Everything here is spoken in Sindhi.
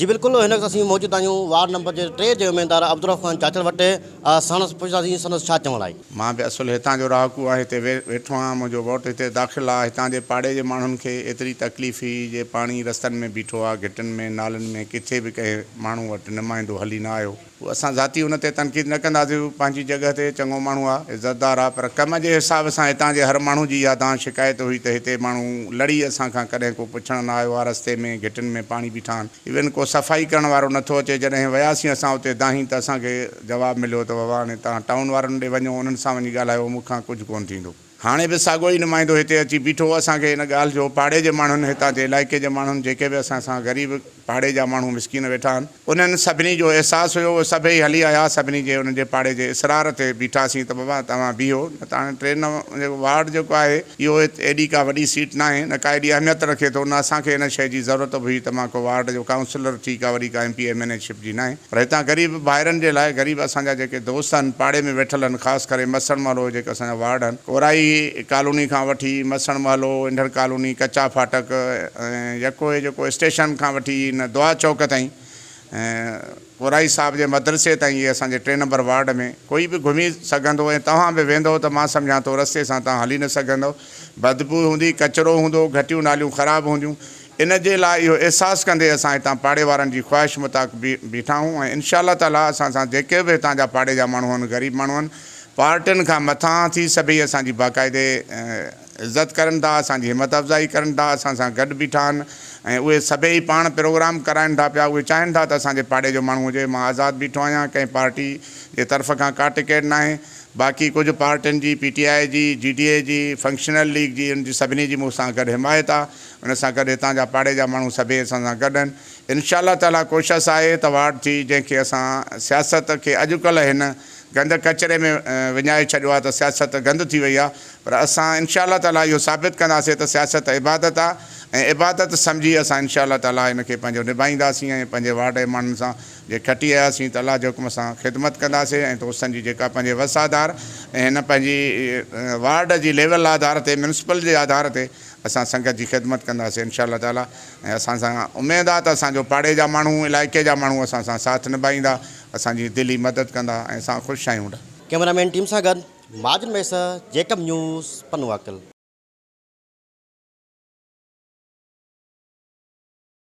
جي بلڪل هن وقت اسين موجود آهيون وارڊ نمبر جي 3 جي اميدوار عبدالرؤف خان چاچڙ وٽ ساڻس پڇنداسين سندس ڇا چوڻ آهي. مان به اصل هتان جو رهاڪو آهيان هتي ويٺو آهيان منهنجو ووٽ هتي داخل آهي هتان جي پاڙي جي ماڻهن کي ايتري تڪليف هئي جي پاڻي رستن ۾ بيٺو آهي گهٽين ۾ نالن ۾ ڪٿي به ڪنهن ماڻهو وٽ نمائندو هلي نه آيو. هو اسان ذاتي ان تي تنقيد نه ڪنداسين هو پنهنجي جڳهه تي چڱو ماڻهو آ عزتدار آ پر ڪم جي حساب سان هتان جي هر ماڻهو جي اها دانهن شڪايت هئي ته هتي ماڻهو لڙي اسان کان ڪڏهن ڪو پڇڻ نه آيو آ رستي ۾ گهٽين ۾ پاڻي بيٺا آهن ايون ڪو صفائي ڪرڻ وارو نه ٿو اچي جڏهن وياسين اسان اتي دانهين ته اسان کي جواب مليو ته بابا هاڻي توهان ٽائون وارن ڏي وڃو انهن سان وڃي ڳالهايو مون کان ڪجهه ڪونه ٿيندو. هاڻي به ساڳيو ئي نمائندو هتي اچي بيٺو. اسان کي ان ڳالهه جو پاڙي جي ماڻهن، هتان جي علائقي جي ماڻهن، جيڪي به اسان سان غريب پاڙي جا ماڻهو مسڪين ويٺا آهن، انهن سڀني جو احساس هيو، اهي سڀئي هلي آيا، سڀني جي انهن جي پاڙي جي اصرار تي بيٺاسين ته بابا توهان بيهو، نه ته هاڻي ٽي نو جيڪو وارڊ جيڪو آهي، اهو ايڏي ڪا وڏي سيٽ ناهي، نه ڪا ايڏي اهميت رکي ٿو، نه اسان کي ان شيء جي ضرورت به هئي ته مان ڪو وارڊ جو ڪائونسلر ٿي ڪا وڏي ڪا M P M N A ship جي ناهي. پر هتان غريب ڀائرن جي لاء غريب اسان جا جيڪي دوست آهن پاڙي ۾ ويٺل آهن خاص ڪري مسڻ محلو جيڪي اسان جا وارڊ آهن ڪورائي ڪالوني کان وٺي مسڻ محلو انڍڙ ڪالوني ڪچا ڦاٽڪ ۽ يڪو هي جيڪو اسٽيشن کان وٺي هن دعا چوڪ تائين ۽ ڪورائي صاحب جي مدرسي تائين هي اسان جي ٽي نمبر وارڊ ۾ ڪوئي به گهمي سگهندو ۽ توهان به ويندو ته مان سمجهان ٿو رستي سان توهان هلي نه سگهندو بدبوء هوندي ڪچرو هوندو گهٽيون ناليون خراب هونديون ان جي لاء اهو احساس ڪندي اسان هتان پاڙي وارن جي خواهش مطابق بيٺا آهيون ۽ انشاء الله تعاليٰ اسان سان جيڪي به هتان جا پاڙي جا ماڻهو آهن غريب ماڻهو آهن پارٽين کان مٿانهان ٿي سڀئي اسان جي باقاعدي عزت ڪرن ٿا اسان جي همت افزائي ڪرن ٿا اسان سان گڏ بيٺا آهن ۽ اهي سڀئي پاڻ پروگرام ڪرائن ٿا پيا اهي چاهين ٿا ته اسان جي پاڙي جو ماڻهو هجي مان آزاد بيٺو آهيان ڪنهن پارٽي جي طرف کان ڪا ٽڪيٽ ناهي باقي ڪجهه پارٽين جي پي ٽي آء جي جي ڊي اي جي فنڪشنل ليگ جي ان جي سڀني جي مون سان گڏ حمايت آهي ان سان گڏ هتان جا پاڙي جا ماڻهو سڀيئي اسان سان گڏ آهن. انشاء الله تعاليٰ ڪوشس آهي ته وارڊ ٿي جنهن کي اسان سياست کي اڄڪلهه هن گند ڪچري ۾ وڃائي ڇڏيو آهي ته سياست گند ٿي وئي آهي پر اسان انشاء الله تعاليٰ اهو ثابت ڪنداسين ته سياست عبادت آهي ۽ عبادت سمجهي اسان انشاء الله تعاليٰ ان کي پنهنجو نڀائينداسين ۽ پنهنجي وارڊ جي ماڻهن سان جي کٽي آياسين ته الله جي حڪم سان خدمت ڪنداسين ۽ دوستن جي جيڪا پنهنجي وس آڌار ۽ هن پنهنجي وارڊ جي ليول آڌار تي ميونسپل جي آڌار تي اسان سنگت جي خدمت ڪنداسين انشاء الله تعالي ۽ اسان سان اميد آ ته اسان جو پاڙي جا ماڻهو علائقي جا ماڻهو اسان سان ساٿ نڀائيندا اسان جي دلي مدد ڪندا ۽ اسان خوش آهيون. ڪئميرا مين ٽيم سان گڏ ماجد مهيسر، جيڪب نيوز، پنوعاقل.